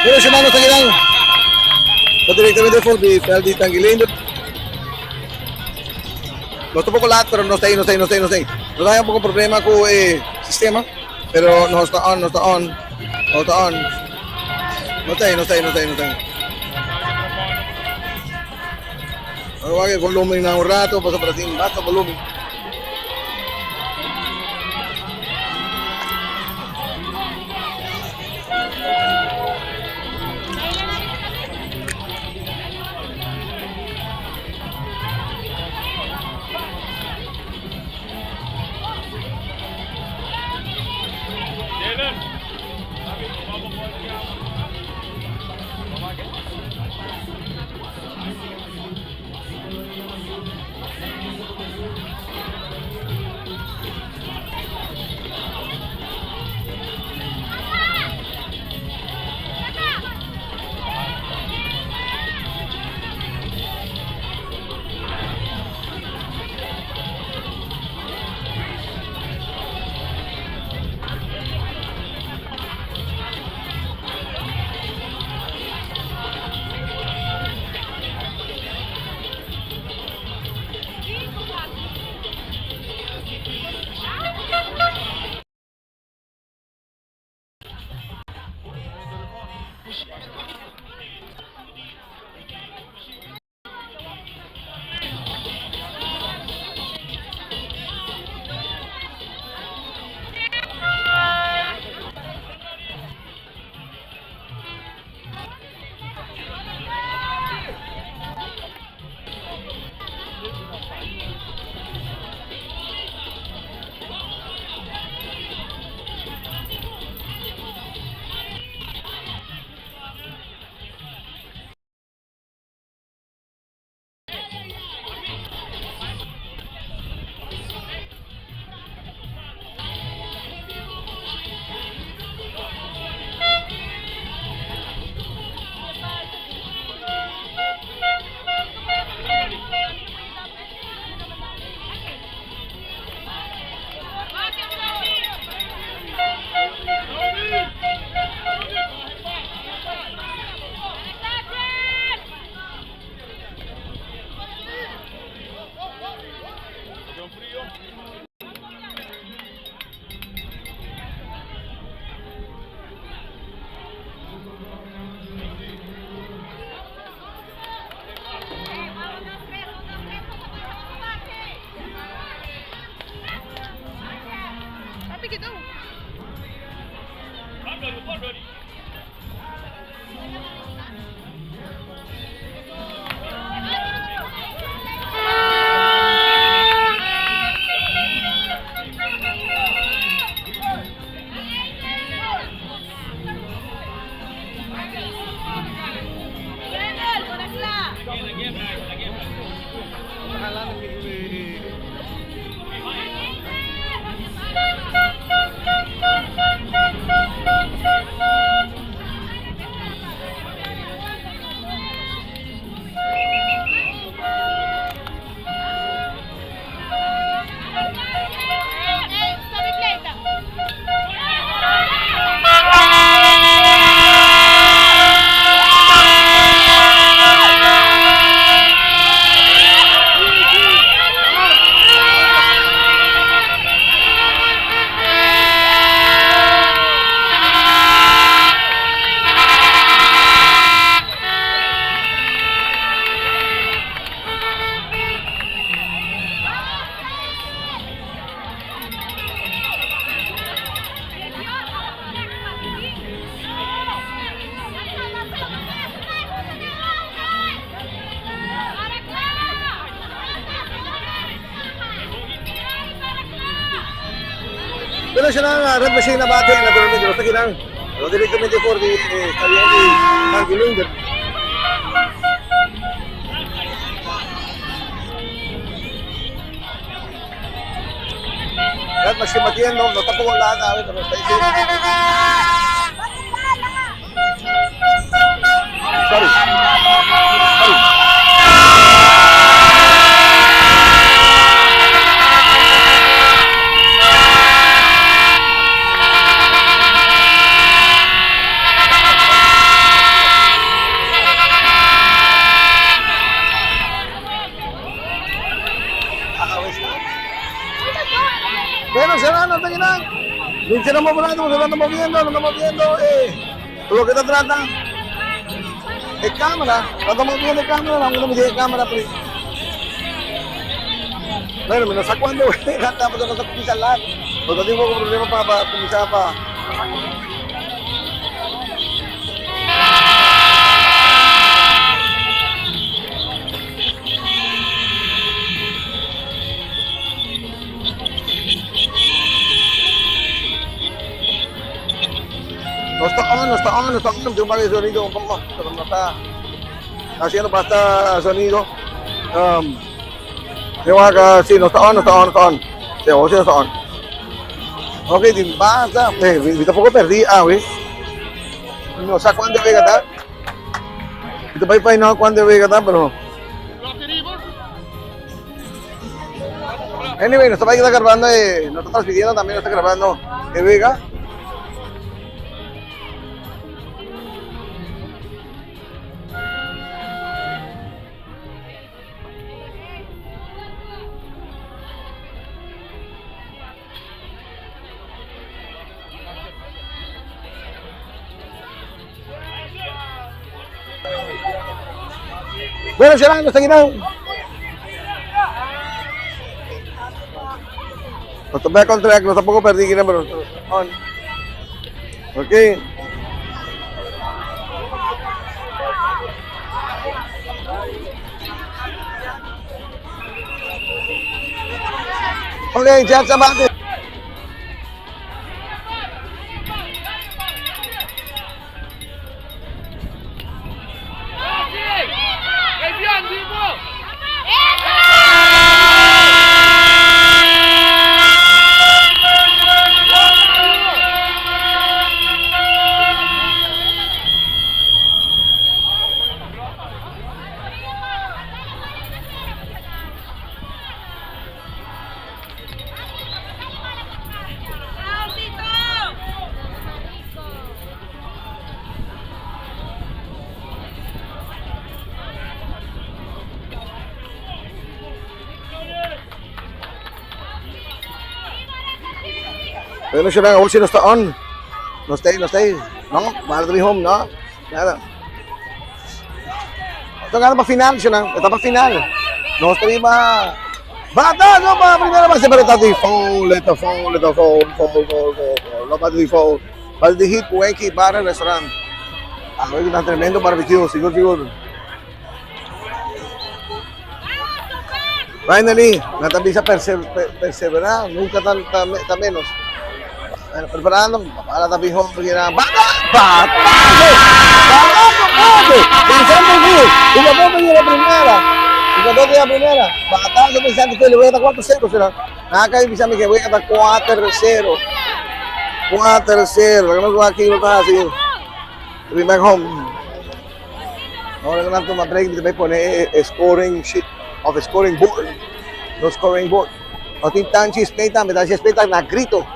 Bueno, hermanos, ta kinan. Ta directamente for di veld di Tanguilindo. Nos ta un poco laat, pero nos ta ahí, nos ta ahí, nos ta ahí, nos ta ahí. Nos ta un poco problema cu e sistema, pero nos ta on, nos ta on, nos ta on. Nos ta ahí, nos ta ahí, nos ta ahí, nos ta ahí. Nos wak e volumen na un rato, pasobra tin basta volumen. Pero siya na Red Machine na bate, naturalmente, basta kinang. Pero directamente for di stadion di Tanki Lunder. Red Machine batiendo, no está poco lata, a ver, pero está ahí. Sorry. Sorry. Bueno, será, no te quedan. Estamos volando, nos estamos moviendo, nos estamos viendo. Lo que te trata es cámara. No estamos viendo cámara, no estamos viendo cámara. Pero... Bueno, no sé cuándo porque no se comienza a hablar. No tengo problema para comenzar para. No está on, no está on, no está on. Tengo un par de sonido un poco, pero no está haciendo bastante sonido. Yo acá, sí, no está on, no está on, no está on. Sí, sí, no está on. Ok, basta. Tampoco perdí, ah, ¿ves? No sé cuándo voy a gastar. Ito pa no cuándo voy a gastar, pero... Anyway, nos está grabando, nos está transmitiendo también, nos está grabando en Vega. Bueno, será, no está quitando. No está back on track, no tampoco perdí, pero on. Ok. Ok, Jack Abate. Pero siya lang, si no está on. No stay, no stay. No, mahal to be home, no. Nada. Ito nga pa final siya lang. Ito pa final. No stay ba? Bata, no pa primera base pero está di foul, ito foul, ito foul, foul, foul, foul, foul. No pa di foul. Pa di hit Wenky para restaurant. Ah, está tremendo barbecue, siguro, siguro. Finally, natabi sa perseverar, nunca tan, tan, tan menos. Bueno, preparando, para tabi home, porque era ¡Bata! ¡Batazo! ¡Batazo! ¡Batazo! Pensando en mí, jugador de la primera, jugador de la primera, batazo pensando que le voy a dar 4-0, será. Nada que pensando que voy a dar 4-0. 4-0, no aquí lo está así. Back home. Ahora que no toma break, te voy a poner scoring sheet of scoring board. No scoring board. No tin tanchi speta, me da speta na grito.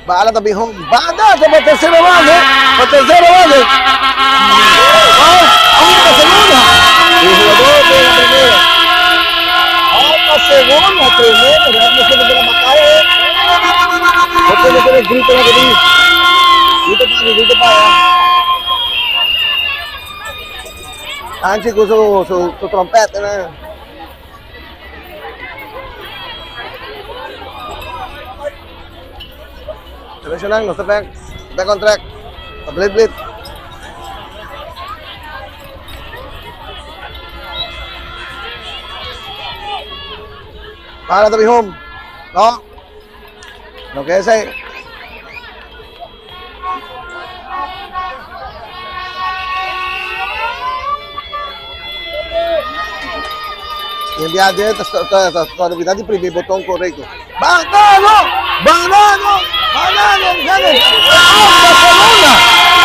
Bala tabi home. Bata pa tercera base. Pa tercera base. ¡Ah! segunda. El jugador de la primera. ¡Ah, segunda! Tremendo. No sé por qué la mataron. No tiene que ver grito la que dice. Grito para grito para. Anchi con su trompeta, ¿no? Diretso lang, no back. Back on track. Blade blade. Para tabi home. No. No que ese. Envia de ta ta ta ta olvidá di primi boton korekto. Banano! Banano! Banano! Banano! Out Barcelona!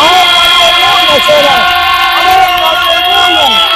Out Barcelona será! Out Barcelona!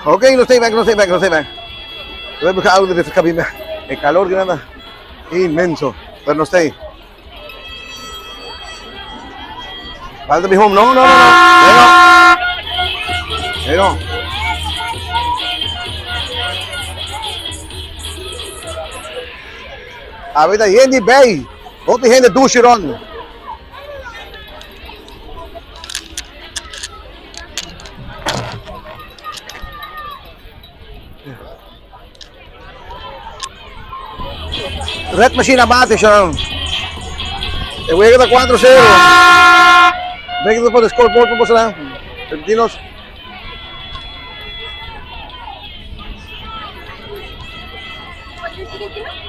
Ok, nos ta bek, nos ta bek, nos ta bek. Voy a buscar algo de refrescar bien. El calor que anda inmenso, pero no está ahí. Falta mi home. No, no, no, no. No. No. A ver, hende bij. Hopi hende douche rond. Red Machine a bate, Sharon. E wega ta 4-0. Venga por el scoreboard por boso Permitinos.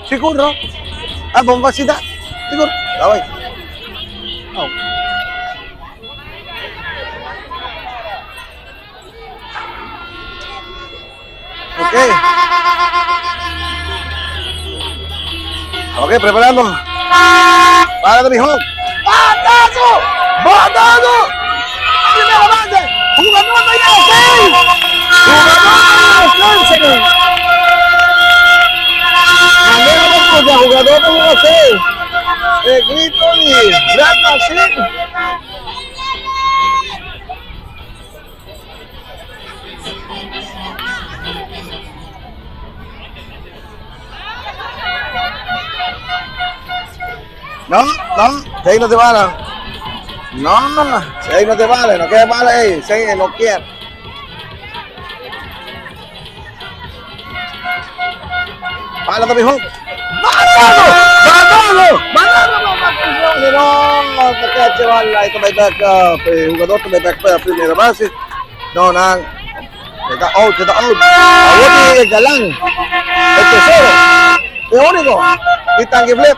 Siguro. Ah, bomba sida. Siguro. Laway. Oh. Ok. Ok, preparando. Para de mijo. ¡Batazo! ¡Batazo! ¡Primera base! ¡Jugador de USA! ¡Jugador de USA! Manera de jugador de USA. El grito de Gran Machine. No, no, seis no te vale. No, seis no te vale, no quiere vale, seis no quiere. Pala to mijo. ¡Banano! ¡Banano! ¡Banano! No, cache bala. Ito may back, jugador may back pa primera base. No, nang. Está out, está out. Awoki el galán. El tercero. E único. Di Tanki Flip.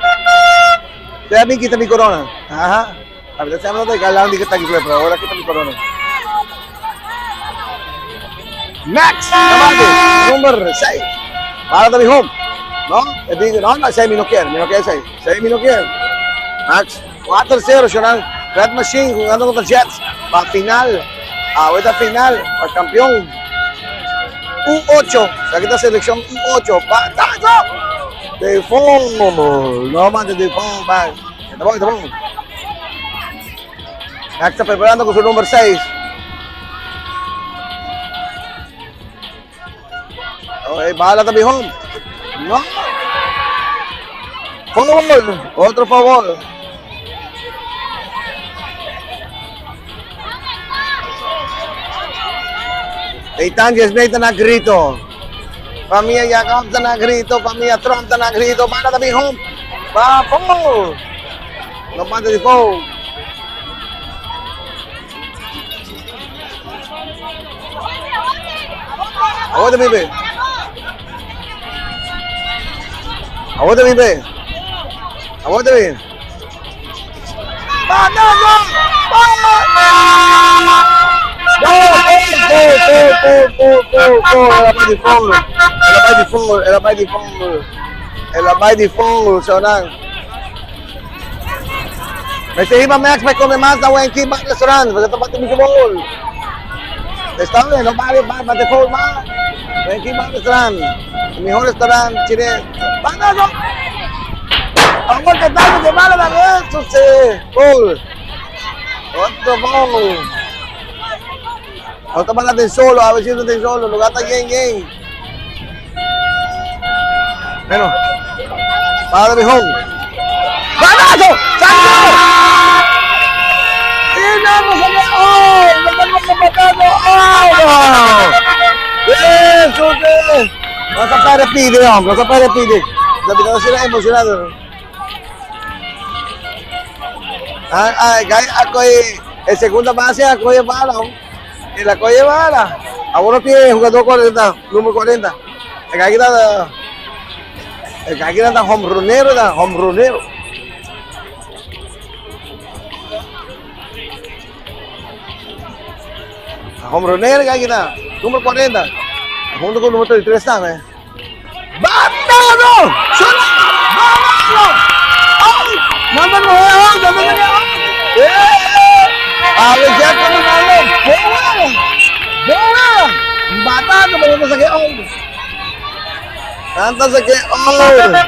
Te a mi kita mi corona. Aha. A ver, se llama de galán di Tanki Flip, pero ahora kita mi corona. Max, Abate, número 6. Para de mi home. No, te digo, no, no, 6 mi no quiere, mi no quiere 6. 6 mi no quiere. Max, 4-0, Shonan. Red Machine jugando contra Jets. Pa final. Ahorita final, para campeón. U8. Aquí está selección U8. ¡Batazo! De foul. No manches, de foul, man. Está bon, está bon. Max está preparando con su número 6. Ok, bala también home. No. Foul. Otro foul. Eitan Jesney ta na grito. Familia Jacob ta na grito. Familia Trump ta na grito. Bala también home. Va foul. No manda di foul. Aguanta, Pipe. Aguanta, Pipe. Aguanta, Pipe. ¡Batazo! ¡No! ¡Foul, foul, foul, foul, foul! El a bai di foul. El a bai di foul. El a bai di foul. El a bai di foul, Shonan. Mester hiba Max bai come mas na Wenky Bar Restaurant. Porque ta bate mucho bowl. Está bien, no vale, va, bate foul más. Wenky Bar Restaurant. El mejor restaurante chile. ¡Batazo! ¡Vamos que tal! ¡Que mala la vez! ¡Sí! ¡Foul! Otro foul. Otro van a solo, a ver si no solo. Lugar está bien, bien. Bueno. Padre Home. ¡Batazo! ¡Salió! ¡Y no, no salió! ¡Oh! ¡No salió batazo! ¡Oh! No! ¡Eso sí! No se puede pide, hombre, no se puede pide. La vida será emocionado. Ah, ah, el segunda base a coge bala, y la coge bala. Ahora tiene jugador 40, número 40. El que está, el que está hombronero, está hombronero. Hombronero, el que está, número 40. Junto con el número 33 está, ¿eh? ¡Batazo! ¡Batazo! ¡Ay! ¡Mándalo, eh! ¡Mándalo! ¡Eh! A ver, ya con el balón. ¡Bola! ¡Bola! Batazo, pero no saqué out. Tanto saqué out.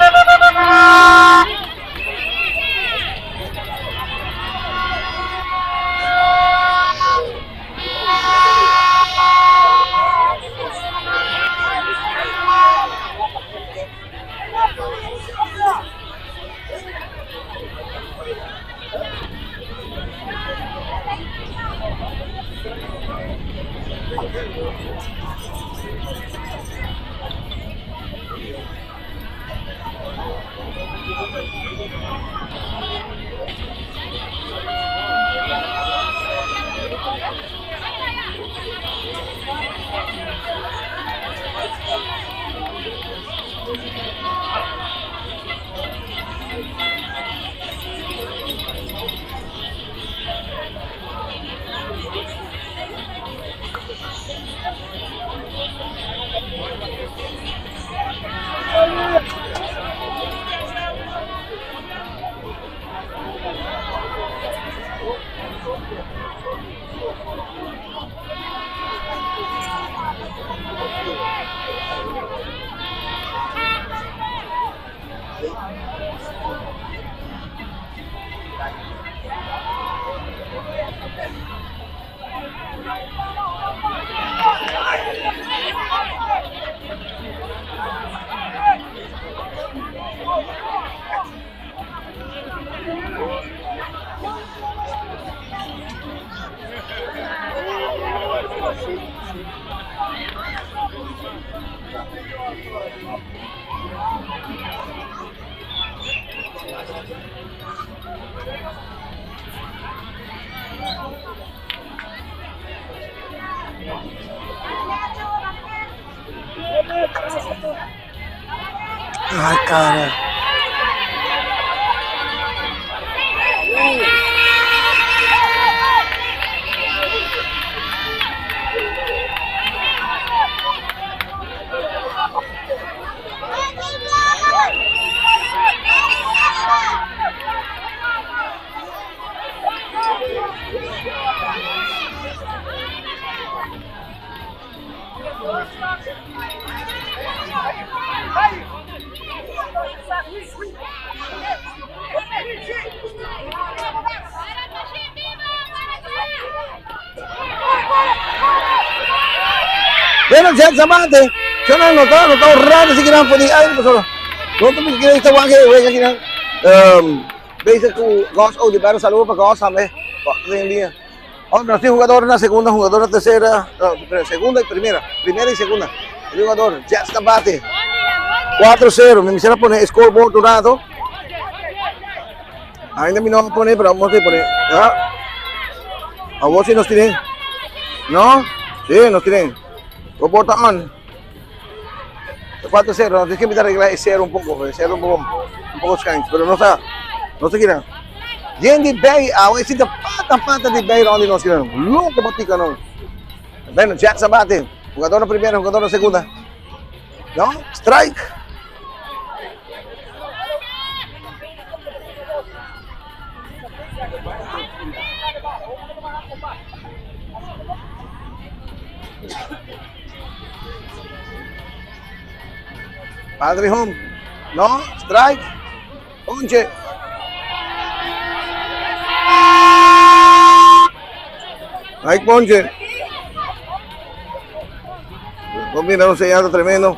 Ay, cara. Bueno, Jack Zamate, yo no notado, notado raro si quieren poner aire, pues solo. No te me quiero esta guaje, güey, aquí no. Bezig ku Gos Oudibero, saludo pa Gos tambe. Den dia. Oh, nos tin jugador na segunda, jugador na tercera, no, segunda y primera, primera y segunda. El jugador, Jets ta bate. 4-0, mi mester a pone scoreboard un rato. Ainda mi no a pone, pero vamos a pone. Ya. A vos si nos tienen. No? Sí, nos tienen. Scoreboard ta on. 4-0, nos tienes que invitar a arreglar el cero un poco, el cero un poco, un poco skank, pero no está, no se quieren. Yen di bay, awe si ta pata pata di bay rondi nos quieren. Loco patica no. Bueno, Jack Sabate, jugador na primera, jugador na segunda. No, strike. Padre home. No, strike. Ponche. Strike ponche. Mira, un sellado tremendo.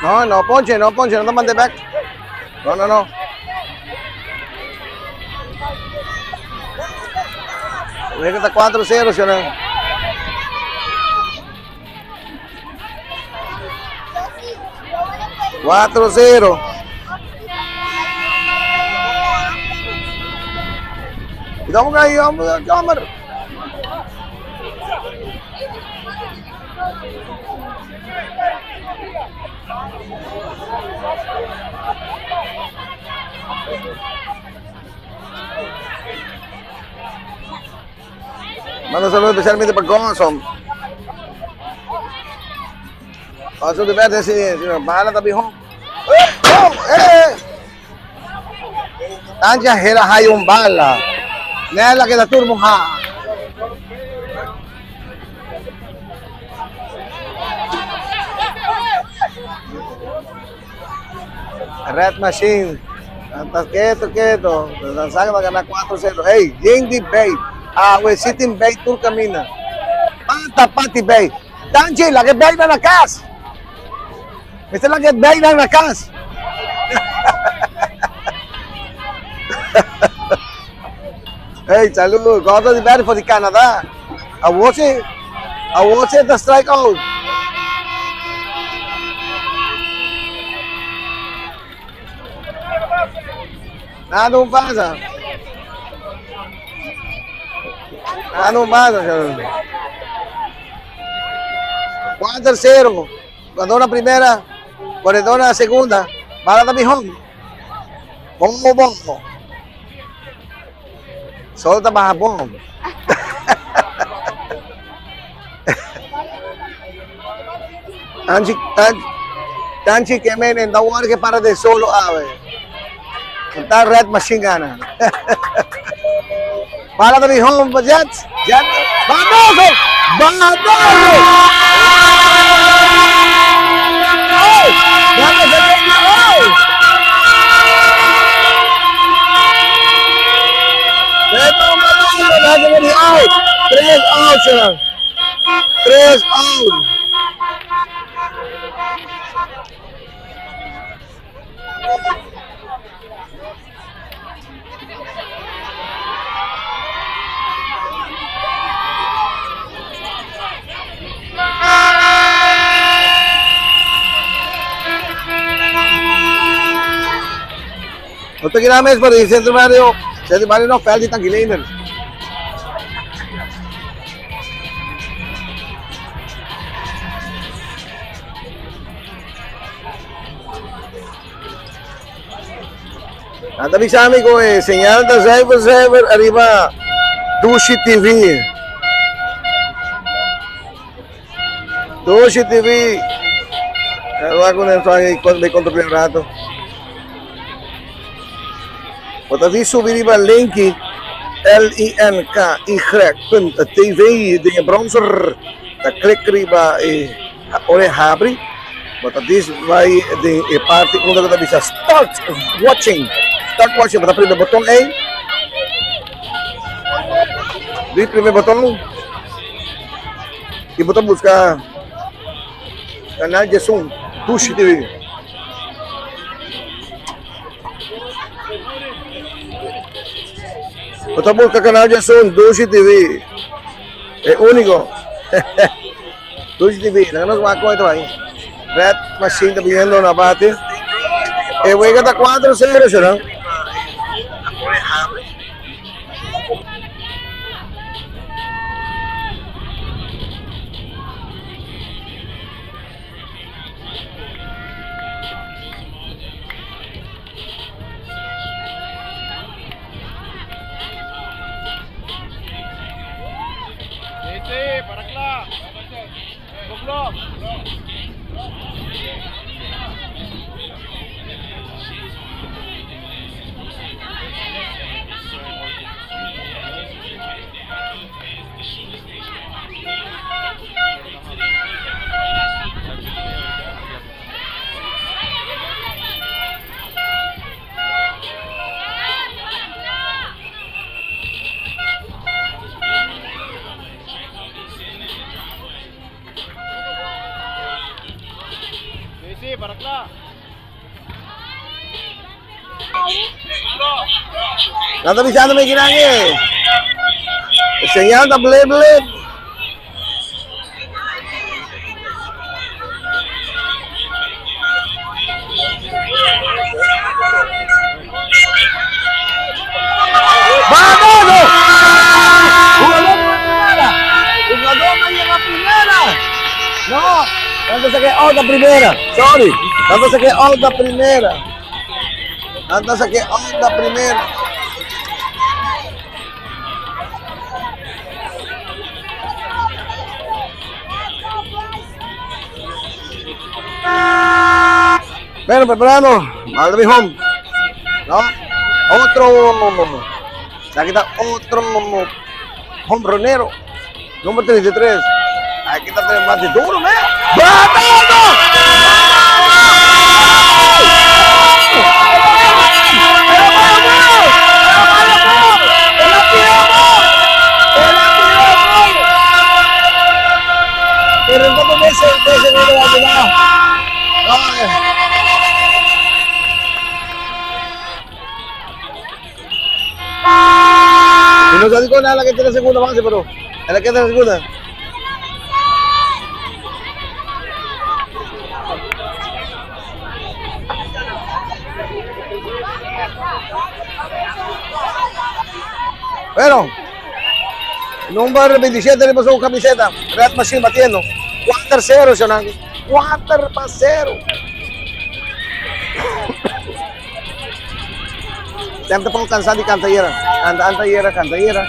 No, no ponche, no ponche, no te mande back. No, no, no. Mira que está 4-0, ¿sí o no? 4-0. Y vamos ahí, vamos a cámara. Mando saludos especialmente para Gonzo. Gonzo de verde, sí, sí, bala también. ¡Eh! ¡Oh! ¡Eh! Tanja hera hay un bala. Nela que la turbo ha. Red Machine. Anta keto keto. Saga va gana 4-0. Hey, Jindy Bay. Awe Sitting Bay Tour Camina. Pata Pati Bay. Tanchi, la que bay na casa. Esta es la que bay na casa. Hey, saludos. Gordon de Berry for Canadá. A você, a você da strike out. Nada não pasa. Nada não pasa. 4-0. Ganó la primera, corredor la segunda. Bala da Mijón. Bombo, bombo. Solta baja bom. Tanchi, tanchi, tanchi que menen, da que para de solo ave. Está Red Machine gana. Bala da Mijón, Jets. Jets. ¡Batazo! ¡Batazo! ¡Ay! ¡Ay! Out. Tres out, señor. Tres out. No ta kina mes pero di Centro Barrio, Centro Barrio no, veld di Tanki Leendert. Nan ta bisa mi ku e señal ta zuiver zuiver ariba Dushi TV. Dushi TV. Wak ku nan bai kontrolá un rato. Bo ta di subi riba linki L-I-N-K-Y punto TV den e browser. Ta klik riba e ora e habri. Bo ta dis bai den e parti unda ku ta bisa start watching. Start watching bo ta primi e boton ei. Di primi e boton i bo ta buska kanal Djesun Dushi TV. Bo ta buska kanal Djesun Dushi TV. E úniko. Dushi TV, laga nos wak kon e ta bai. Red Machine ta biniendo na bate. E wega ta 4-0, sho no? Nan ta bisando mi kinan e. E señal ta blip blip. ¡Batado! Jugador primera. Jugador no llega primera. No, tanto se que otra primera. Sorry. Tanto se que otra primera. Tanto se que otra primera. Bueno, preparando. Madre mi home. No. Otro. Aquí está otro hombronero. Número 33. Aquí está tres más duro, ¿me? ¡Batado! Pero entonces ese, ese no va a llegar. Y no se dijo nada la que tiene segunda base, pero es la que tiene segunda. Bueno, número 27 le pasó camiseta. Red Machine batiendo. 4-0, Shonangi. 4-0. Tempo pa cansado di canta yera. Canta, anta yera, canta yera.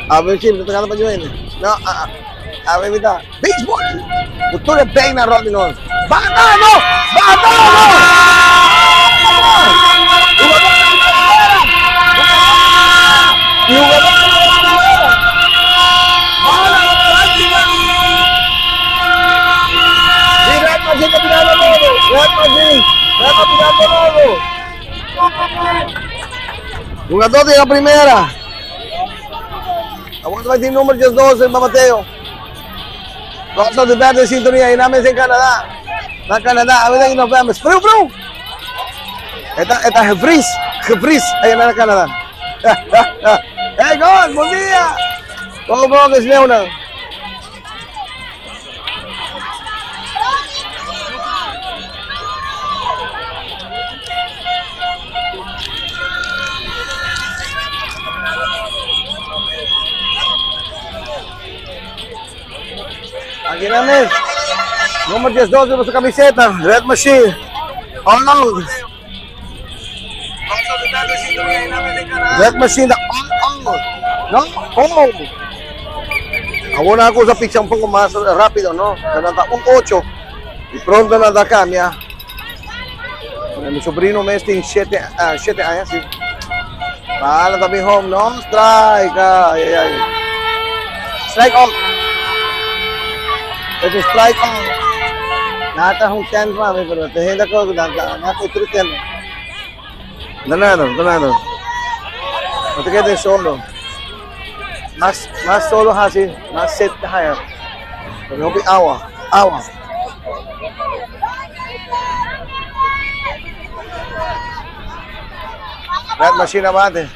A ver si me está pa No, a, a ver, mira. Baseball! Doctor Bang na Robin Hood. Bata no! Bata no! Jugador de la primera. Aguanta el número 12, Mateo. Vamos a de sintonía y nada en Canadá. Na Canadá, a ver, nos vemos. Fru, fru. Esta, esta es Frizz, Frizz, ahí en Canadá. Hey, gol, buen día. ¿Cómo que es una? Aki nan mes. Number 12 riba su camiseta. Red Machine. All out. Red Machine da all out. No, oh. Awor nan a cusa picha un poco mas rapido, no? Pero nan ta un ocho. Y pronto nan ta cambia. Mi sobrino mes tin shete, ah, shete aña, si. Bala ta bin home, no? Strike, ay, ay, ay. Strike out. Es un strike out. Nata un ten mami, pero te henda ko, nata, nata otro ten. Ganado, ganado. No te quedes solo. Mas, mas solo hasi, mas set haya. Pero hopi awa, awa. Red Machine abate.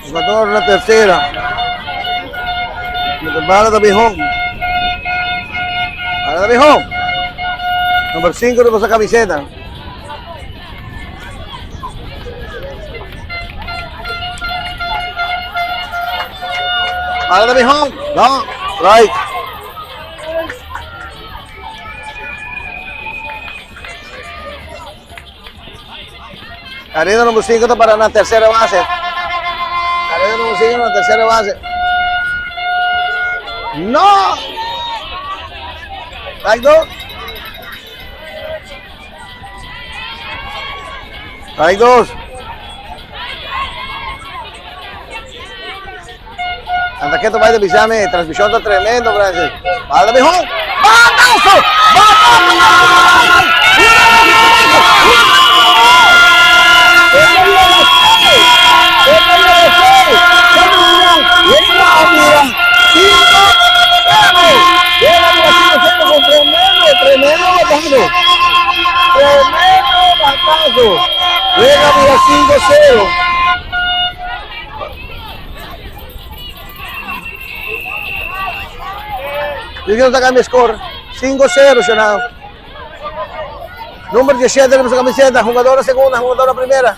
Jugador na tercera. Bala ta bin home. Bala ta bin home. Number 5 riba sa camiseta. Bala ta bin home. No. Right. Carrera número 5 está para la tercera base. Carrera número 5 en la tercera base. ¡No! Strike 2. Strike 2. Anda que vai de bisame, transmisión está tremendo, Francis. ¡Bala, mijo! ¡Batazo! ¡Batazo! Tremendo, tremendo batazo. Tremendo batazo. Llega a 5-0. Yo quiero mi score. 5-0, Shonao. Número 17 de nuestra camiseta. Jugadora segunda, jugadora primera.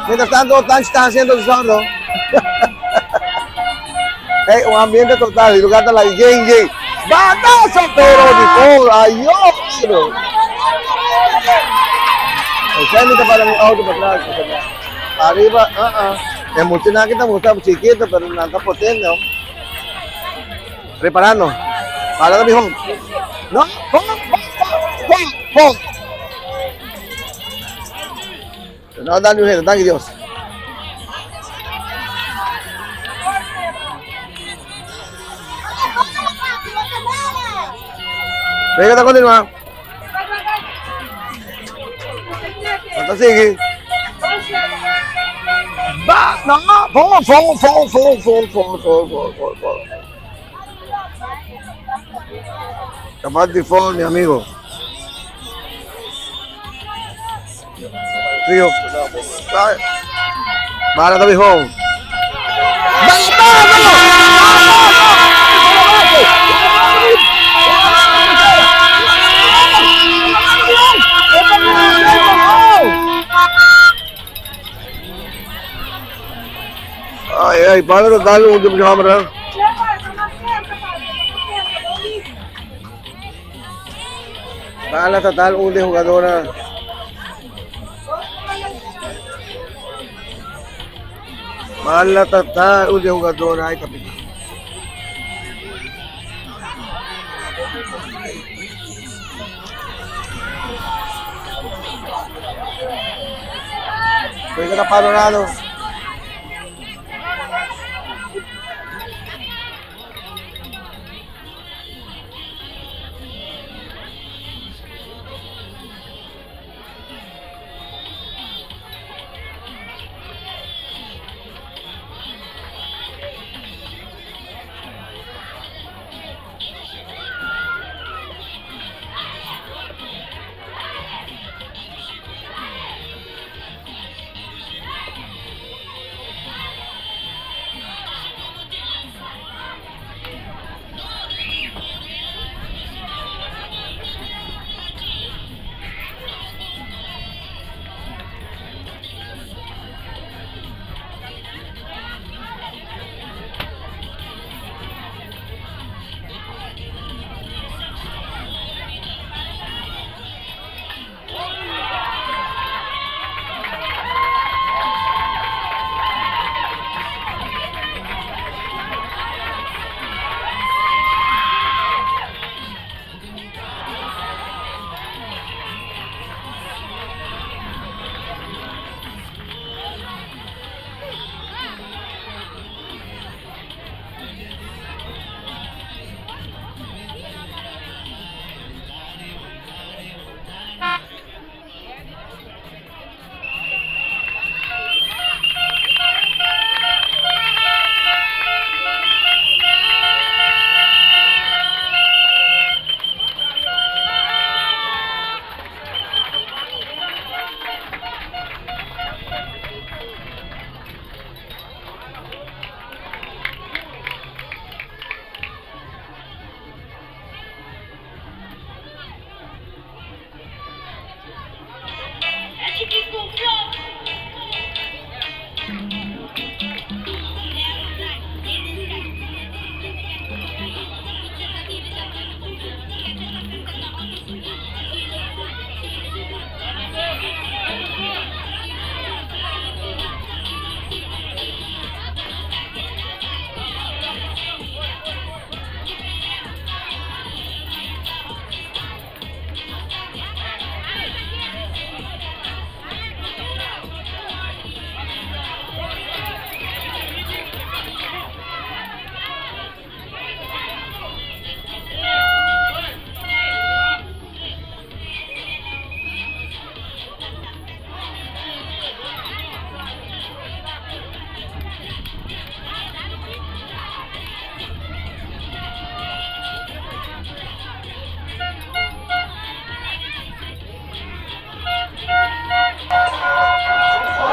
Mientras tanto, Tanch está haciendo su sordo. Hey, un ambiente total. Y lugar de la J&J. ¡Batazo, pero de ¡Ayó! El para mi auto para atrás. Arriba, ah, uh -uh. El multinaque está muy chiquito, pero no está potente, ¿no? Preparando. Para, mijo. No, pon, pon, pon, pon. No, dale, dale, Dios. Venga, ta continua. Ata sigui. Ba, no, foul, foul, foul, foul, foul, foul, foul, foul, foul, foul. Capaz de foul, mi amigo. Rio. Bala ta home. Ay, ay, paano talo un camera? Bala total un de jugadora. Bala total un de jugadora. Ay, capitán. Pwede ka parorado.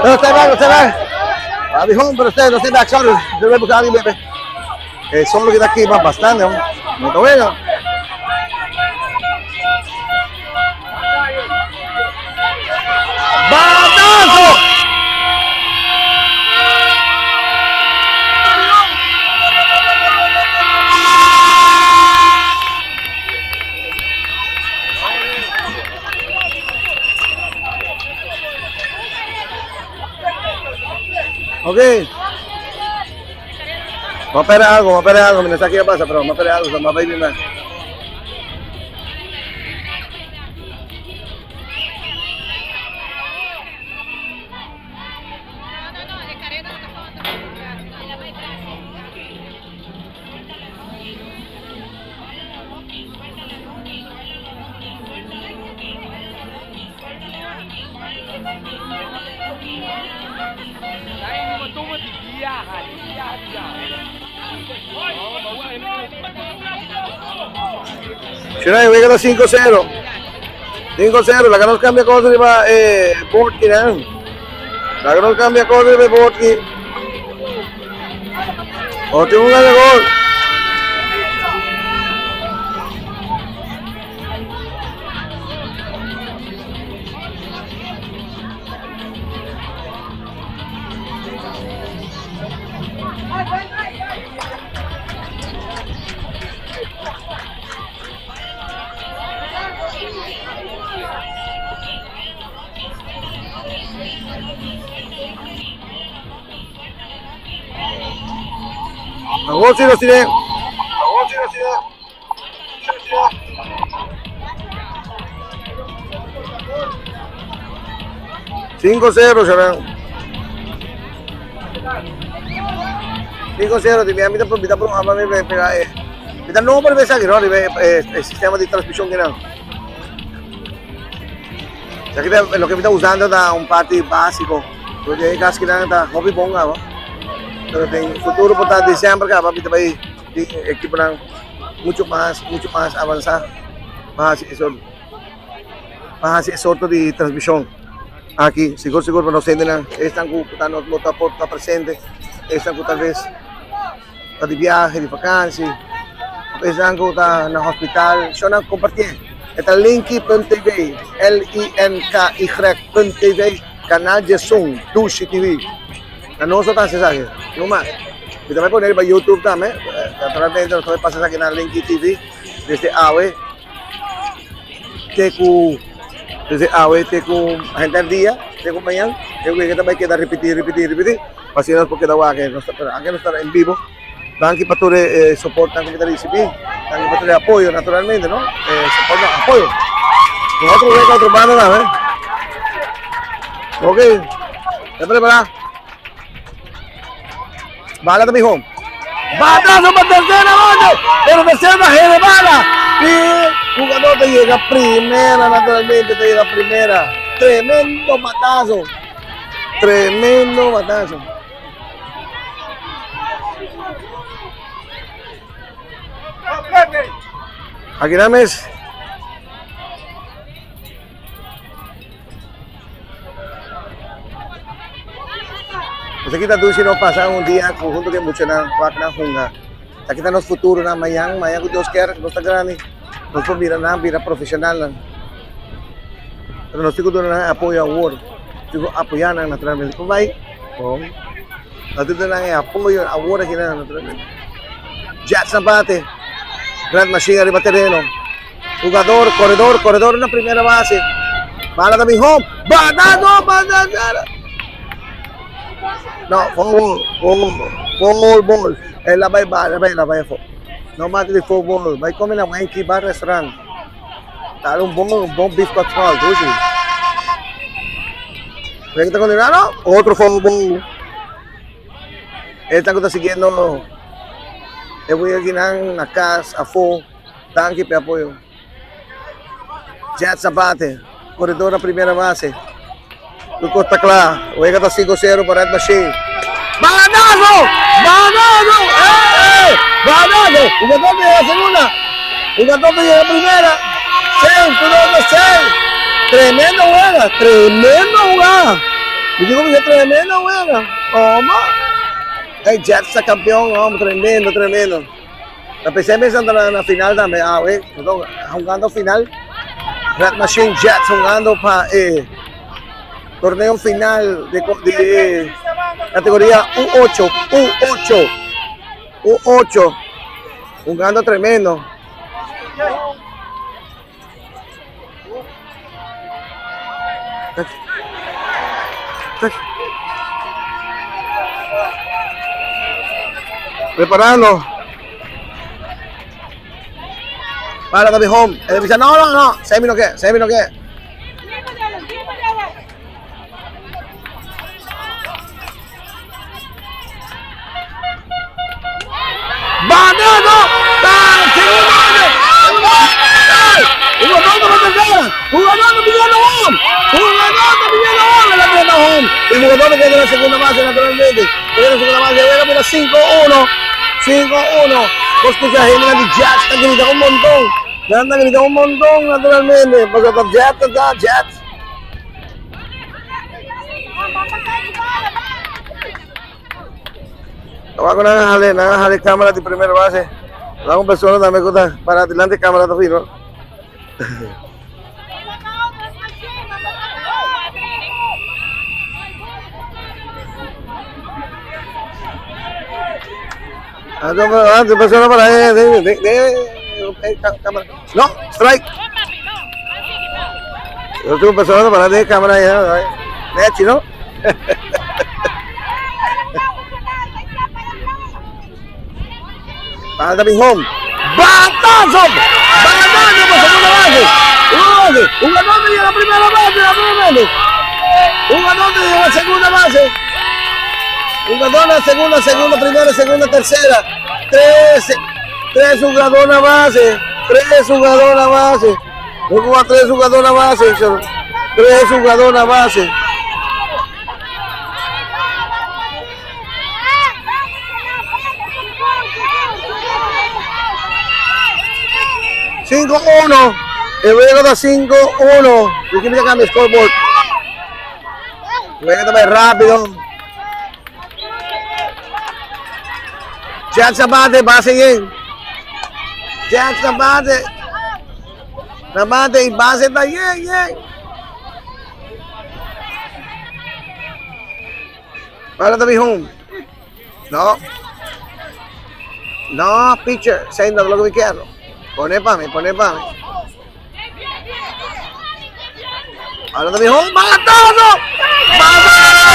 Pero stay back, stay back. Ah, home, pero stay, no stay back, sorry. Yo voy a buscar a alguien, bebé. Eh, solo que está aquí va bastante, ¿no? No está bueno. ¡Batazo! Ok. Vamos a esperar algo, vamos a esperar algo. No sé qué pasa, pero vamos a esperar algo. Vamos a baby man. Shunay, wega ta 5-0. 5-0, laga nos cambia cosa riba e board kinan. Laga nos cambia cosa riba e board ki. Otro un gana gol. Awor si nos tiene. Awor si nos tiene. 5-0 será. 5-0, di mi ta mi ta pro mi pega eh. Mi ta no por besa no riba e sistema di transmisión kinan. Esaki ta loke mi ta usando ta un parti básiko. Pero den e kas kinan ta hopi bon kaba. Pero den futuro por ta december kaba mi ta bai tin ekiponan mucho mas mucho mas avansa pa hasi e sort pa hasi e sorto di transmishon aki. Sigur sigur pa nos hendenan esnan ku ta no ta por ta presente, esnan ku talves ta di biahe, di vakansi, òf esnan ku ta na hospital, shon nan kompartié. E ta linky punt tv, L-I-N-K-Y punt tv, kanal djesun, Dushi TV. Na nos lo ta hasi esaki, no mas. Mi ta bai pone riba YouTube tambe, naturalmente nos ta bai pasa esaki na Linky TV desde awe te ku desde awe te ku henter dia, te ku mañan, e wega ta bai keda ripití, ripití, ripití, pa asina nos por keda wak e nos ta pero anke nos ta en bibo. Danki pa tur e soportnan ku mi ta risibí, danki pa tur e apoyo naturalmente no, e soport no, apoyo. Un otro wega otro banda tambe. Ok, ta prepará. Bala ta miho. Batazo pa tercera base, pero tercera ta hede bala. Y jugador ta llega primera naturalmente, ta llega primera. Tremendo batazo. Tremendo batazo. Aki nan mes. Esaki ta dushi no pasa un dia ku huntu ku e muchanan wak nan hunga. Esaki ta nos futuro nan mañan, mañan ku Dios kier nos ta grandi nos por mira nan bira profesionalnan. Pero nos tin ku duna nan apoyo awor. Tin ku apoyá nan naturalmente. Por bai? Bon. Nan tin nan e apoyo awor aki nan naturalmente. Jets na bate. Red Machine ariba tereno. Jugador, koredor, koredor na primera base. Bala ta bin home. Batazo, batazo. No, foul, foul, foul ball. El a bai bala, bai, el a bai afó. No mata di foul ball. Bai come na Wenky Bar Restaurant. Ta un bon, un bon beef patrol, dushi. Ven ta continuando, otro foul ball. El ta ta siguiendo e wea kinan na cas afó. Danki p'e apoyo. Jet Zapate, corredor na primera base. Tur cos ta cla. Wega ta 5-0 pa Red Machine. Banazo! Banazo! Eh, eh! Banazo! Jugador ta yega segunda. Jugador ta yega primera. 6, tur dos ta 6. Tremendo wega, tremendo jugada. Mi digo mi tremendo wega. Toma. Hey, Jets ta campeón, hombre, tremendo, tremendo. Ta pensé mes anda na, na final tambe awe. Perdón, jugando final. Red Machine Jets jugando pa eh, torneo final de, de categoría U8, U8, U8. Jugando tremendo. Preparando. Para David Home. Él dice, no, no, no. Semi no qué, semi no qué. Banano! Jugador pa tercera! Jugador ta pidiendo home! Jugador ta pidiendo home! El a drenta home! Y jugador ta keda na segunda base naturalmente. Keda na segunda base. Wega mira 5-1. 5-1. Bo escucha hendenan di Jets ta grita un monton. Nan ta grita un monton naturalmente. Pasobra ta Jets ta ta Jets. Tabaco nan a jale, nan a jale cámara di primera base. Nan un persona tambe cu ta para delante cámara ta fino. Ah, persona para ahí, de, de, de, cámara. No, strike. Yo tengo persona para de cámara ahí, ¿no? ¿no? Banda bin home. Batazo! Batazo pa segunda base. Una base. Jugador de la primera base, naturalmente. Jugador de la segunda base. Jugador la segunda, segunda, primera, segunda, tercera. Tres, tres jugador na base. Tres jugador na base. Juega tres jugador na base. Tres jugador na base. 5-1. El juego da 5-1. Y aquí mira cambia scoreboard. Juega también rápido. Jack Zapate, base bien. Jack Zapate. Zapate y base está bien, bien. Para ta home. No. No, pitcher. Sendo lo que me quiero. Pone pa mí, pone pa mí. Para ta home. ¡Batazo! ¡Batazo!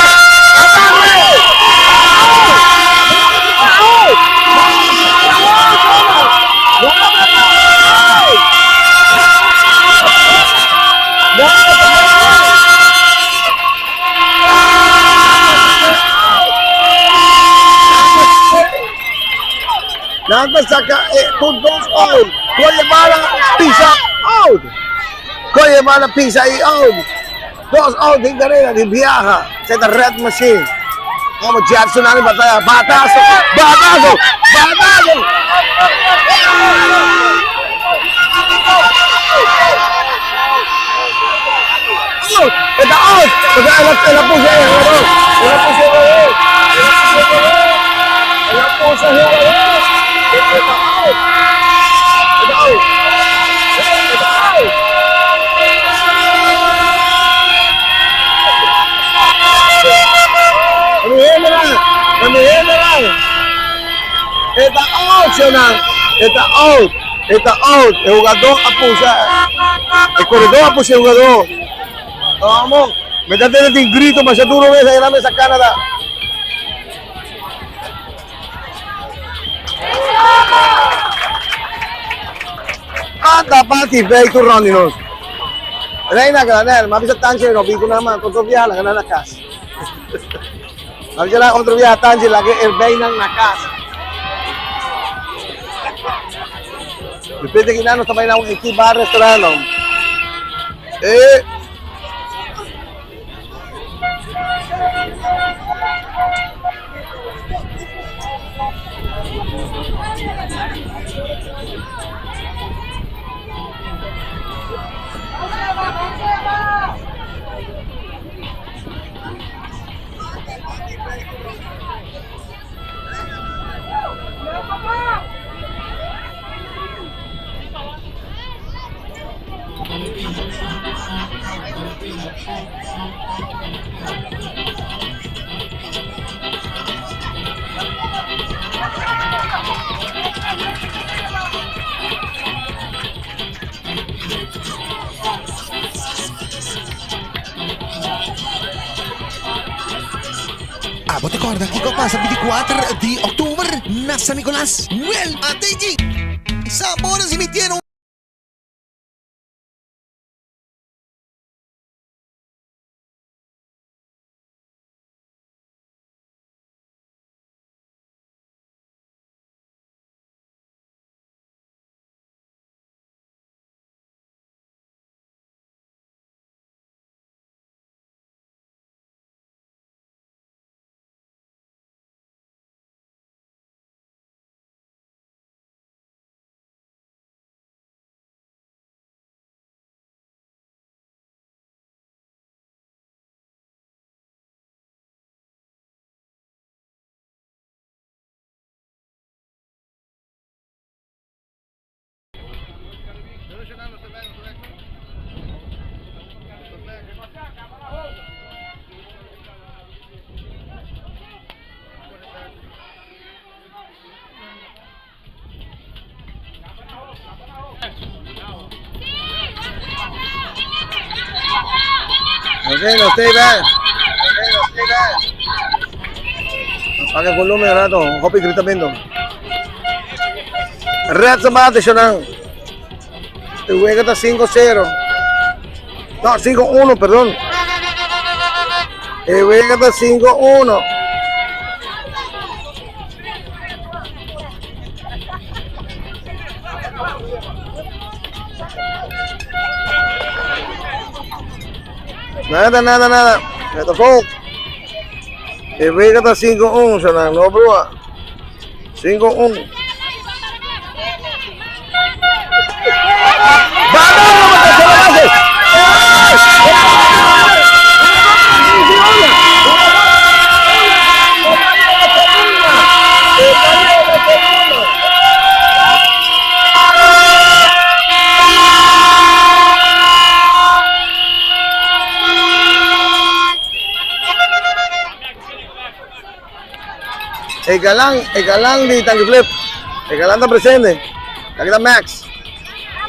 Nan ta saca e tur dos out. Coye bala pisa out. Coye bala pisa y out. Dos out den carrera di biaha. Zeta Red Machine. Vamos Jackson aan batalla. Batazo. Batazo. Batazo. Out! E ta out! Pasobra el a, el a puso e jugador. El a puso e jugador. El a puso e jugador. El a puso e jugador. E ta out! E ta out! E ta out! Ta mi hendenan. E ta out, señornan. E ta out. E ta out. E hugadó a pusha. E koredó a pusha e hugadó. Vamos. Mi ta tende tin grito masha duro mes ahí na mesa Canada. Ata pati bij tur rond di nos. Reina Granel, m'a bisa Tanchi no bin ku nan man otro biaha laga nan na kas. M'a bisa nan otro biaha Tanchi laga e erbijnan na kas. Despues di akinan nos ta bai na un eki bar restaurant. E. Abo ta corda kico a pasa 24 di october na San Nicolas? Wel, atei Sabores emitieron. Ok, nos stay back. Ok, nos stay back. Apaga el volumen un rato, hopi gritamento. Red sa bate shonan. E wega ta 5-0. No, 5-1, perdón. E wega ta 5-1. Nada, nada, nada. Esta fo. E wega ta 5-1, shonan. No, brua. 5-1. E galan, e galan di Tanki Flip. E galan ta presente. Aquí ta Max.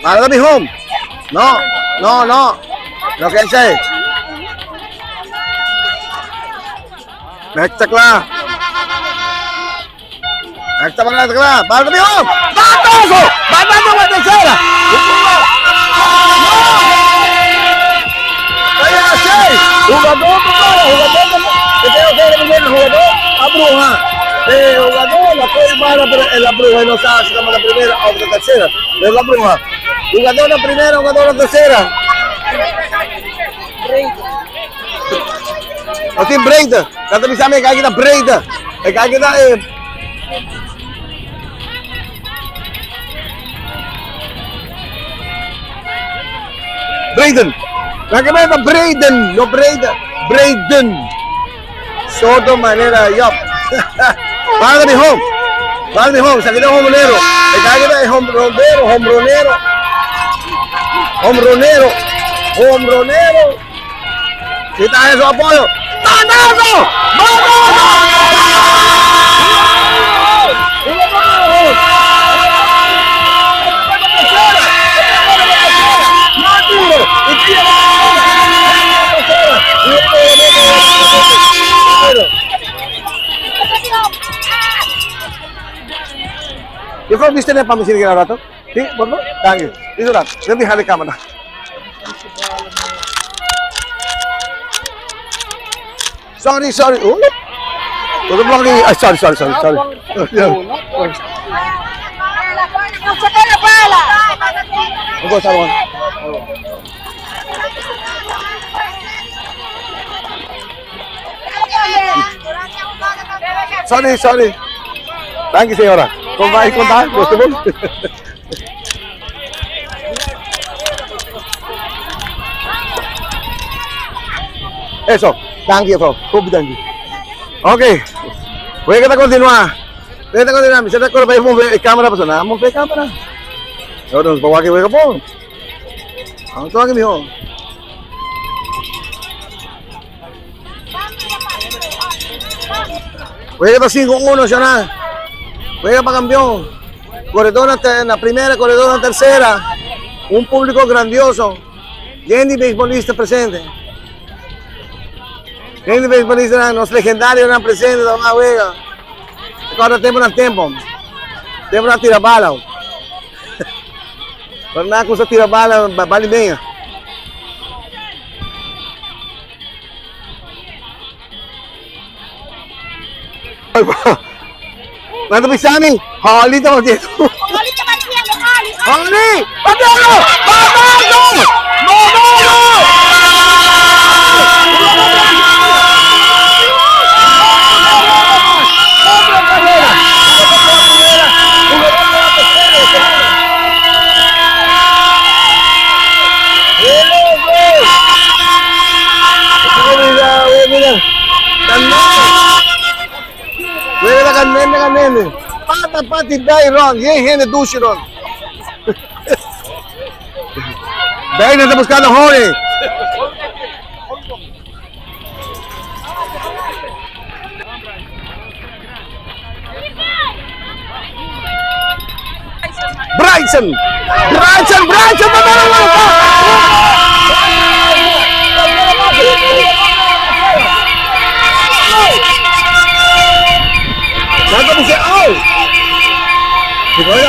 Para ta mi home. No, no, no. No ken say. Max ta kla. Max ta para ta kla. Para ta mi home. Batazo! Batazo pa tercera. Jugador para, jugador para. Jugador a bruja. Jugador la puede mala, pero en la bruja y no sabe si la primera o la tercera. Es la bruja. Jugador la primera, jugador la tercera. No tin breedte. Dat is ik kijk naar breedte. Ik kijk naar Braden. Laat me even Braden, no Braden. Braden. Soto manera, yup. Para mi home. Para mi home, saqué de hombronero. El cague de hombronero, hombronero. Hombronero. Hombronero. Quita eso apoyo. ¡Batazo! ¡Batazo! Yo creo viste pa mi sini rato. Sí, por favor. Thank you. Listo rato. Let me have the camera. Sorry, sorry. Oh. Todo blocking. Ay, sorry, sorry, sorry, sorry. Go, sorry. Sorry, sorry. Thank you, señora. Con va contar? Gusto mo? Eso. Thank you, bro. Hope thank you. Ok. Voy a continuar. Voy a continuar. Mi se recuerda para move cámara pa na move cámara. Yo no bawa ke wega po. Ang tuwag miho. Juega pa 5-1 siya na. Juega pa campeón. Corredor en la primera, corredor en la tercera. Un público grandioso. Jenny beisbolista presente. Jenny beisbolista, los legendarios eran presentes, la juega. Ahora tempo na tempo. Tempo na tira bala. Pero na kung sa tira bala, bali meia. Nando pisani, Holly to dito. Holly ka man Holly. Holly! Patalo! Patalo! Manalo! Juega candente, candente. Pata, pata y die ron. Bien, gente, douche ron. Ven, está buscando a Jorge. Bryson! Bryson! Bryson! Nada você. Oh! Ficou aí,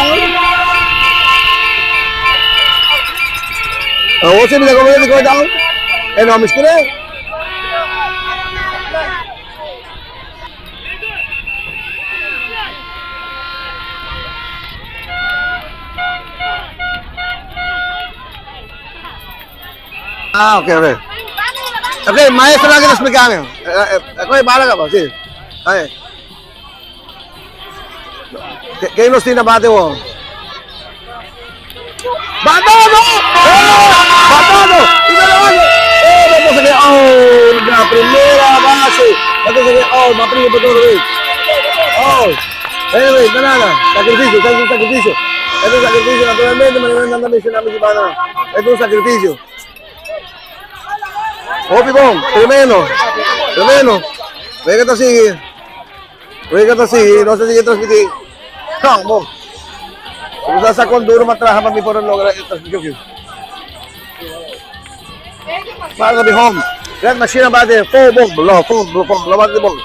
Oh, você me dá como ficou down? É nome escuro? Ah, ok, ok. Ok, maestro lang kita explicar. Ako ay bala ka ba? Sige. Ay. Kayo nos tinabate mo? ¡Batado! ¡Oh! ¡Batado! ¡Y se lo ¡Oh! Vamos a ver. ¡Oh! La primera base. Vamos a ver. ¡Oh! Más primo por todo. ¡Oh! Anyway, no nada. Sacrificio. Es un sacrificio. Es un sacrificio, naturalmente. Me lo andan mencionando Es un sacrificio. Oh, pibón. Tremendo. Tremendo. Venga, te sigue. Venga, te sigue. No se sigue transmitir. No, Kung sa con duro matraha pa before logra transmisión. Para bi home. Red machine ba de fo bong lo fo fo lo ba de bong.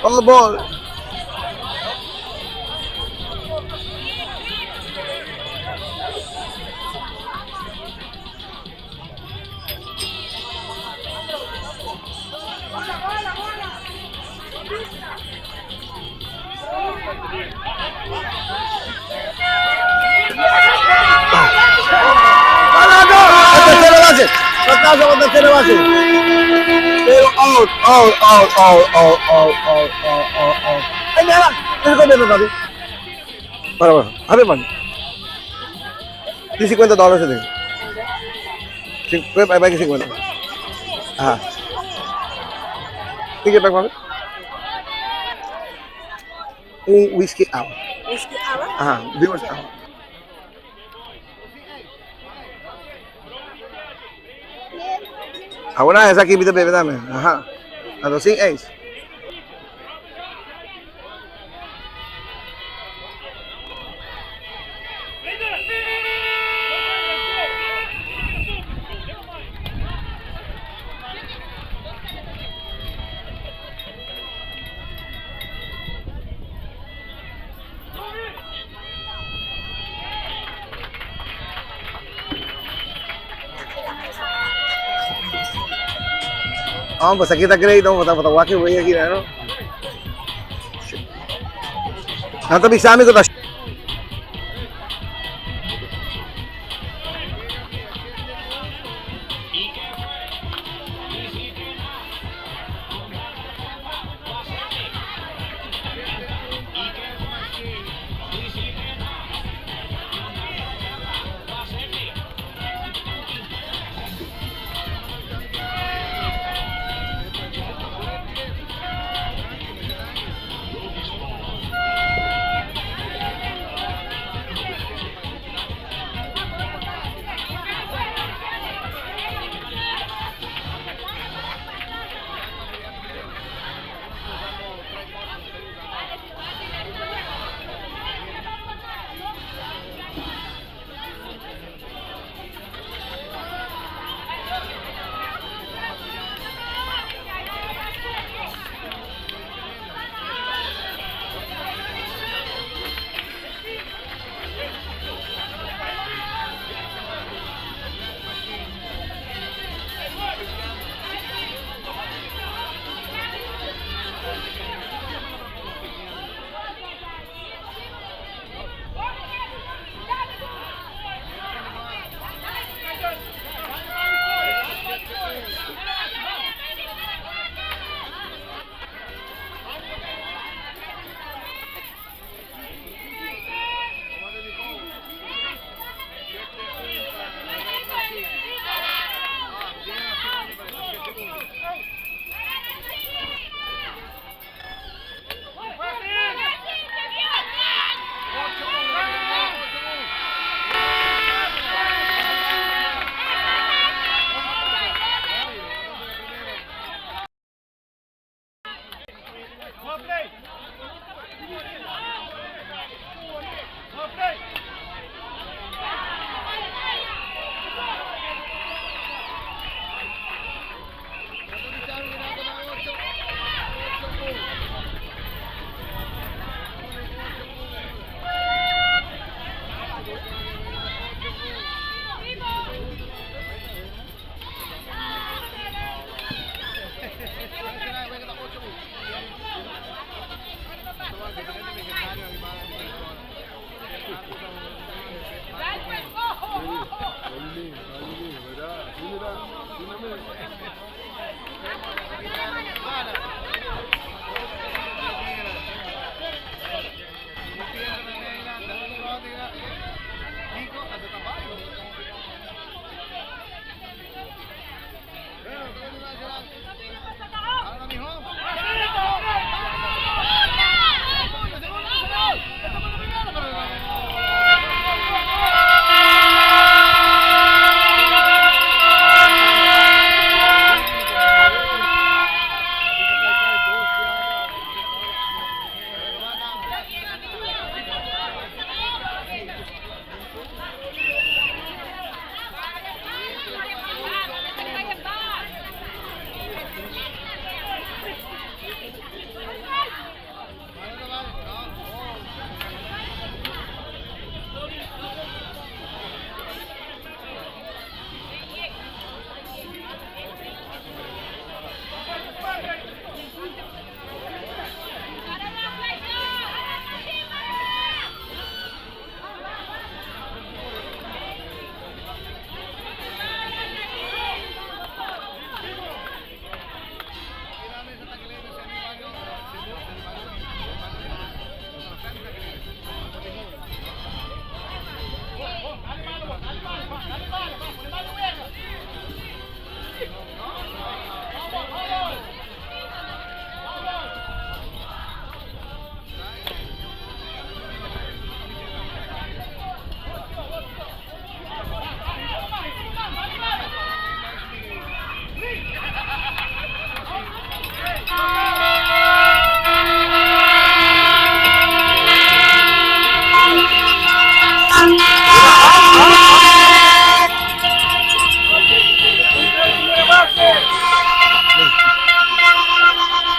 Oh ball. ¡Parado! ¡A tercera base! ¡Fracaso con tercera base! Pero out, out, out, out, out, out, out, out, out, out. ¡Ay, nada! ¡Eso con papi! Para, para. A ver, man. Di 50 dólares ito. Ay, ay, 50. Ajá. Sige, pa, papi. Un whisky hour. Whisky hour? Ajá, viewers hour. Ahora esa aquí, bebe, dame. Ajá. A los 5 ace. Oh, pues aki ta great, no? Bo ta wak e wei aki, no? Nan ta bisa mi ku ta.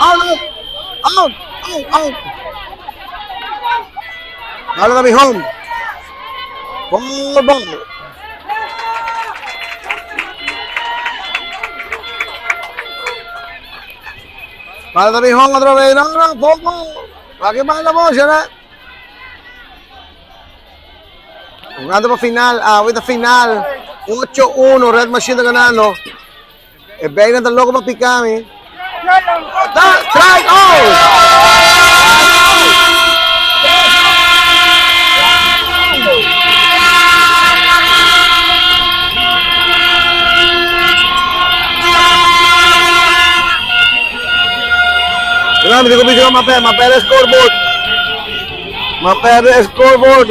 Out! Out! Out! Out! Bala na home. Ball ball. Bala ta bin hon otro vez. No, no, poco. Wak bala bo, Jugando pa final, awe ta final. 8-1, Red Machine ta ganando. E bijna ta loco pa pica mi. Ta, strike out! Mira, mi digo, mi digo, ma perde scoreboard. Ma perde scoreboard.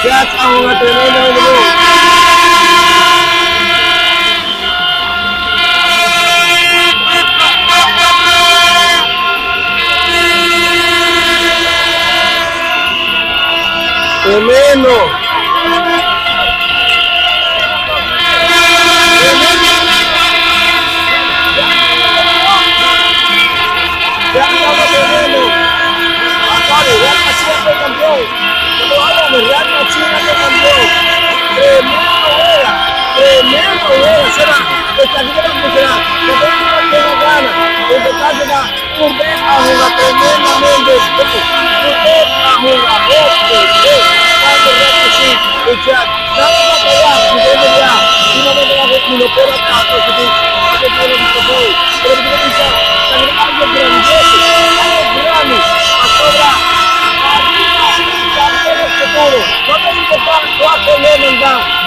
Jets a hunga tremendamente bon. Tremendo.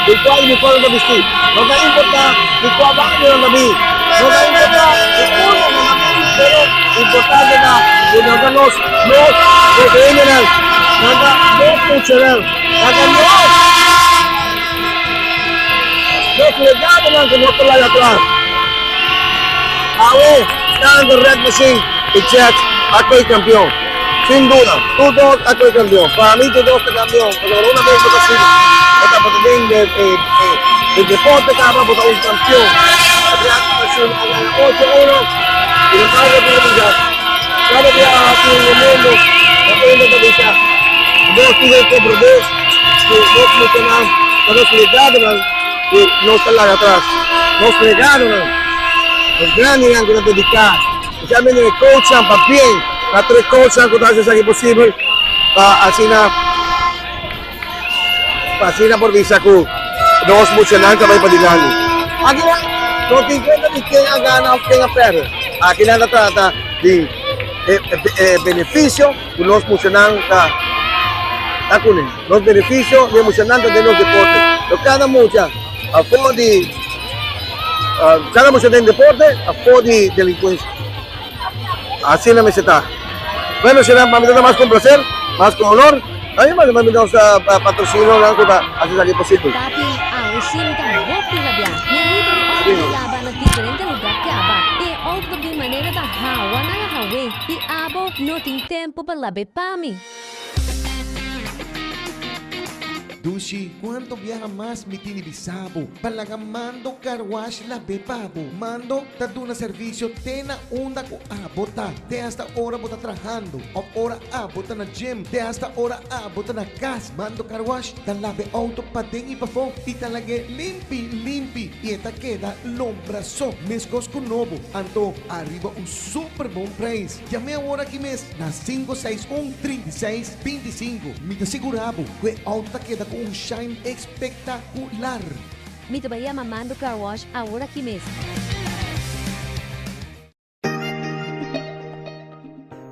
Di kua uniforme ta bisti, no ta importa di kua bario nan ta bin, no ta importa di unda nan ta bin, pero importante ta ku nan ta nos, nos, nos hendenan, nan ta nos muchanan, nan ta nos, nos legadonan ku nos ta laga atras. Awe, tanto Red Machine i Jets a koe kampion. Sin duda, tur dos a koe kampion. Pa mi tur dos ta kampion, pasobra una bes bo ta sigui, bo ta bo ta den de e deporte kaba bo ta un kampion. Red Machine a gana ocho uno i nan kada dia bisa, kada dia a hasi un mundo na unda ta bisa nos tin e komprondé ku nos muchanan ta nos legadonan ku nos ta laga atras. Nos legadonan, nos grandinan ku ta dediká. Especialmente e coachnan pa bien na tur e coachnan cu ta haci esaki posibel pa asina pa asina por bisa cu nos muchanan ta bay padilanti. Akinan no tin cuenta di ken a gana of ken a perde. Akinan ta trata di e e beneficio cu nos muchanan ta ta cune. Nos beneficio di e muchanan ta den nos deporte. Pero cada mucha afo di. Cada mucha den deporte afó di delincuencia. Asina mester ta. Bueno, señor, pa mi ta mas con placer, mas con honor. A mi manda mi nos patrocinionan cu ta haci esaki posibel. Papi, awe si mi ta hopi rabia. Mi amigo mi auto ta laba na diferente lugar caba. E auto ta bin manera ta hawa nan a hawe y abo no tin tempo pa labe pa mi. Dushi, cuanto biaha mas mi tini bisa bo pa laga Mando Car Wash labe pa bo? Mando ta duna servicio te na unda cu abo ta, te hasta ora bo ta trahando of ora abo ta na gym, te hasta ora abo ta na cas. Mando Car Wash ta labe auto paden y pafó y ta lag'é limpi limpi y e ta keda lombra so, mescos cu nobo. Anto ariba un super bon prijs. Yam'é awor aki mes na cinco seis un, 36, 25. Mi ta sigurá bo ku e outo ta keda ku un shine espektakular. Mi ta bai yama Mando Car Wash awor aki mes.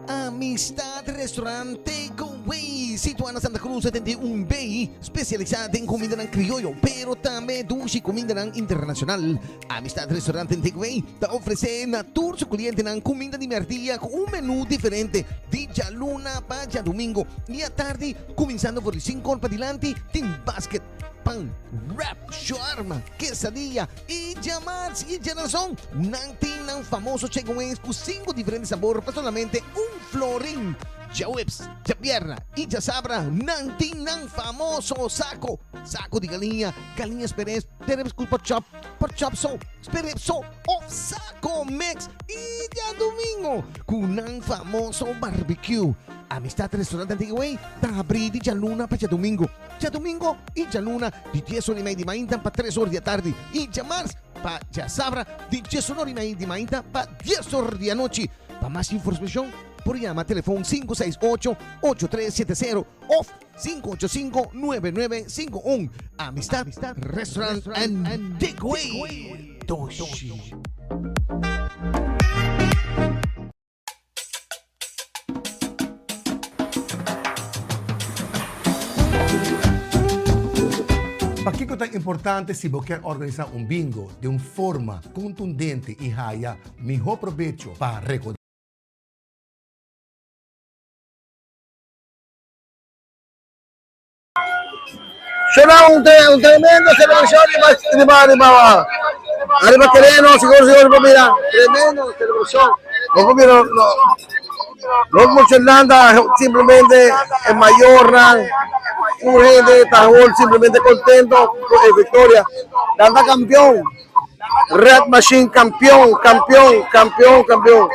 Amistad Restaurant Take Away. Takeaway, situá na Santa Cruz 71B, spesialisá den kumindanan krioyo, pero tambe dushi kumindanan internashonal. Amistad Restaurant and Takeaway ta ofresé na tur su klientenan kuminda di mèrdia ku un menú diferente di djaluna pa djadumingu i atardi kuminsando for di sinkor padilanti tin basket, pan, wrap, shawarma, quesadilla i djamars i djaranson. Nan tin nan famoso chicken wings ku sinku diferente sabor pa solamente un florin. Djaweps, djabierna i djasabra nan tin nan famoso sako, sako di galiña, galiña sperés, terepes ku pork chop, pork chop so, sperep so of sako mix i djadumingo ku nan famoso barbecue. Amistad Restaurant and Takeaway ta habrí di djaluna pa djadumingo, djadumingo i djaluna di dies ora i mei di mainta pa tres ora di atardi i djamars pa djasabra di diesun ora i mei di mainta pa dies ora di anochi. Pa mas informashon por yama telefon 568 8370 of 585 9951. Amistad Restaurant and Takeaway. Doshi. Pakiko ta importante si bo kier organisa un bingo den un forma contundente y haya miho probecho pa rekoda? Será un, un tremendo celebración riba, riba, riba, riba terreno, seguro, seguro, por mira, tremendo celebración. No por mira, no, no emocionante, simplemente el mayor, un gente está simplemente contento con la victoria. Danda campeón, Red Machine campeón, campeón, campeón, campeón.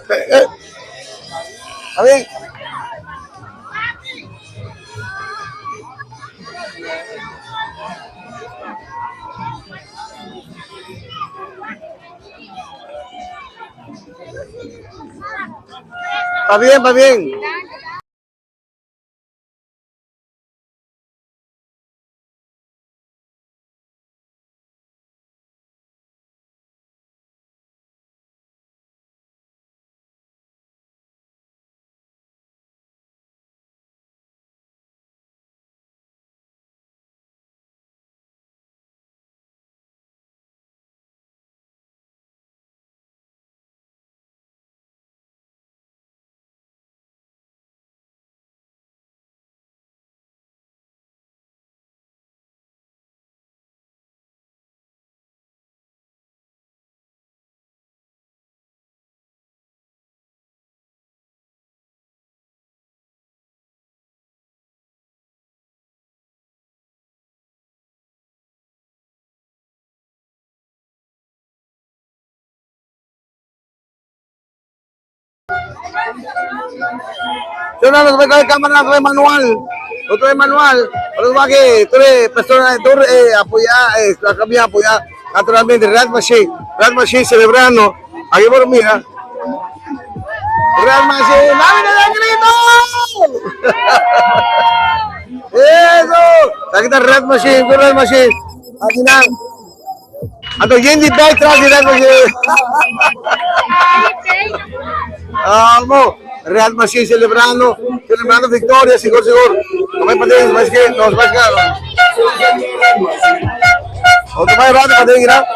Está bien. Está bien, está bien. Yo no, no trae cámara, no trae manual, no trae manual. Pero va que tú eres persona, tú eh, apoyar, eh, la camilla apoyar naturalmente, Real Machine, Real Machine celebrando. Aquí por mira. Real Machine, ¡Dame de grito! ¡Eso! Aquí está Red Machine, Red Machine. Aquí na. Anto Yendi back tras di Red Machine. Vamos, Real Machine celebrando, celebrando victoria, seguro, seguro. No me paten, mas que nos va a Otro más rato paten, mira.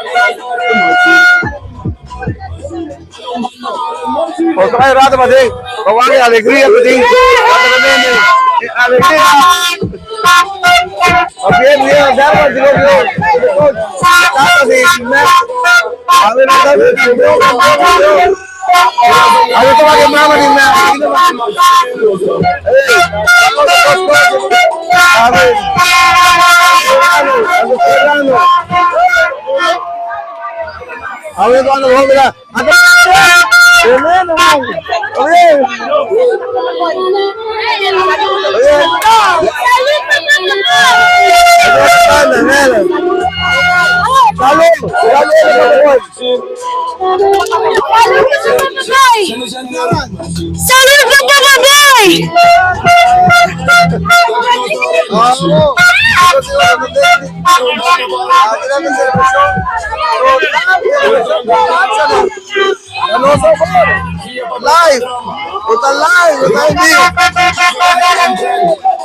Otro más rato paten. Vamos a alegría, paten. Alegría. Bien, bien, ya, seguro, seguro. A ver, a ver, a ver. Ito ba yung mama ni na? A ver, cuando mira. Tremendo, man. Oye. Oye. Salud, salud. Salud pa Papa Boy! Live! Está live, está en vivo.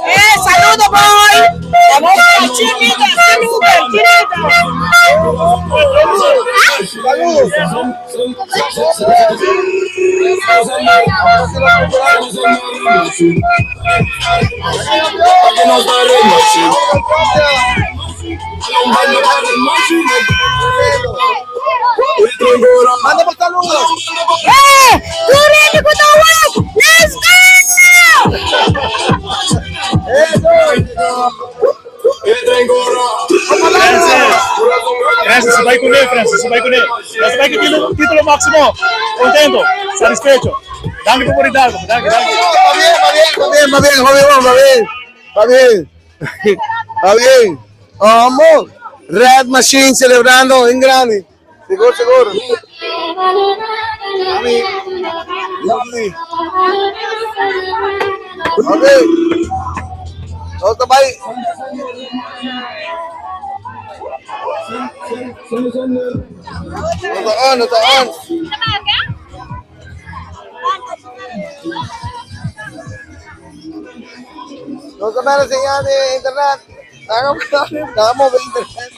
Eh, saludo boy! Chinita, saludo, chinita. Saludos. Manda por saludos. Eh, tú ready ko tawag! Let's go! Francis! Francis, vai com ele, Francis, vai com ele. Você vai com o título, título máximo. Contento, satisfecho. Danke por oportunidade, danke, danke. Va bien, va bien, va bien, va bien, va bien, va bien. Va bien. Va bien. Vamos. Red Machine celebrando en grande. Seguro, seguro. A mí. Lovely. Ok. Otro país. No está on, no está on. No se me señal de internet. Hagamos, hagamos internet.